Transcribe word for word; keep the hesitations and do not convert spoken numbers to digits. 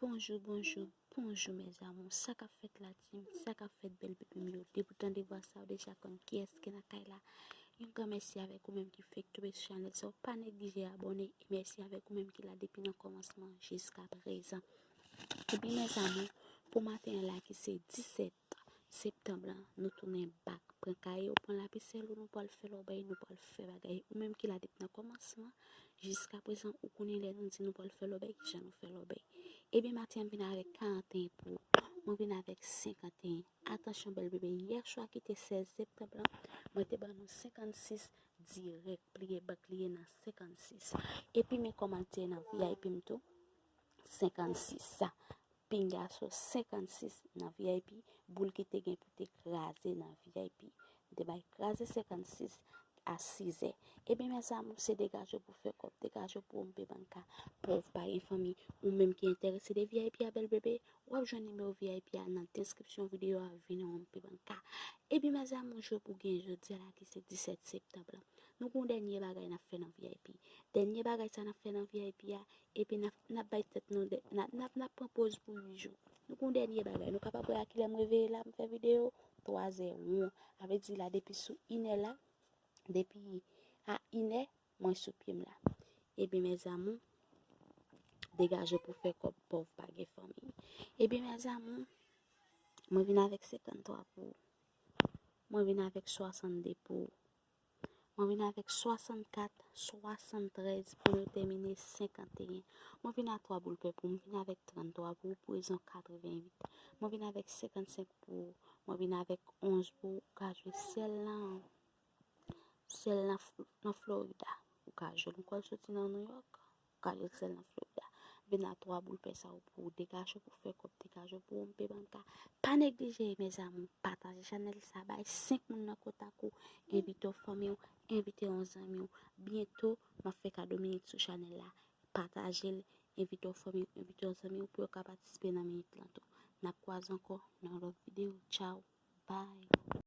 Bonjou, bonjou, bonjou mes amours. Sa k ap fèt la team, sa k ap fèt bèl bebe m yo. Depi w tande vwa sa, w deja konn kiyès ki nan kay la. Yon gran mèsi avèk ou menm ki fèk tonbe sou chanèl sa, w pa neglije abòne. E mèsi avèk ou menm ki la depi nan kòmansman jiska prezan. Ebyen mes amours, pou maten an la ki se disèt septanm lan, nou tounen back. Pran kaye w, pran lapisèl ou, nou pral fè lòbèy, nou pral fè bagay. Ou menm ki la depi nan kòmansman, jiska prezan ou konnen lè nou di nou pral fè lòbèy, kijan nou fè lòbèy. Ebyen maten an m vin avèk karanteyen pou ou. Mwen vin avèk senkanteyen. Atansyon bèl bebe, yè swa ki te sèz septanm lan, mwen te ban nou senkannsis dirèk, pliye bak li ye nan senkannsis. Epi men kòman l te ye nan V I P m tou, senkannsis sa. Pinga sou senkannsis nan V I P, boul ki te gen pou te kraze nan V I P. M te bay kraze senkannsis a sizè. Ebyen mes amours, se degaje w pou fè kòb, degaje w pou wonpe banka. Pòv pa gen fanmi, ou menm ki enterese de V I P a bèl bebe, w ap jwenn nimewo V I P a nan deskripsyon videyo a, vin wonpe banka. Ebyen mes amours, jou pou gen jodi a la ki se disèt septanm lan. Nou gon dènye bagay n ap fè nan V I P. Dènye bagay sa n ap fè nan V I P a, epi n ap, n ap bay tèt nou, n ap, n ap, n ap pran pòz pou uit jou. Nou gon dènye bagay, nou kapab wè a kilè m reveye la, m fè videyo, twazè won. Sa vle di la depi sou inè la, depi a inè, mwen sou pye m la. Ebyen mes amours, degaje w pou fè kòb, pòv pa gen fanmi. Ebyen mes amours, mwen vin avèk senkanntwa pou ou. Mwen vin avèk swasannde pou ou. Mwen vin avèk swasannkat, swasanntrèz pou nou tèmine senkanteyen. Mwen vin a twa boul pè pou ou, mwen vin avèk tranntwa pou ou, prezan katrevenwit. Mwen vin avèk senkannsenk pou ou, mwen vin avèk onz pou ou, ou ka jwe sèl nan, sèl nan, nan Florida. Ou ka jwe l, ou kwè l soti nan New York. Ka jwe sèl nan Florida. Vin a twa boul pè sa yo pou ou, degaje w pou fè kòb, degaje w pou wonpe banka. Pa neglije mes amours, pataje chanèl sa, bay senk moun nan kontak ou, envite yon fanmi w, envite yon zanmi w. Byento m ap fè kado minit sou chanèl la. Pataje l, envite yon fanmi w, envite yon zanmi w pou yo ka patisipe nan minit lan tou. N ap kwaze ankò nan yon lòt videyo. Tchaw, bye.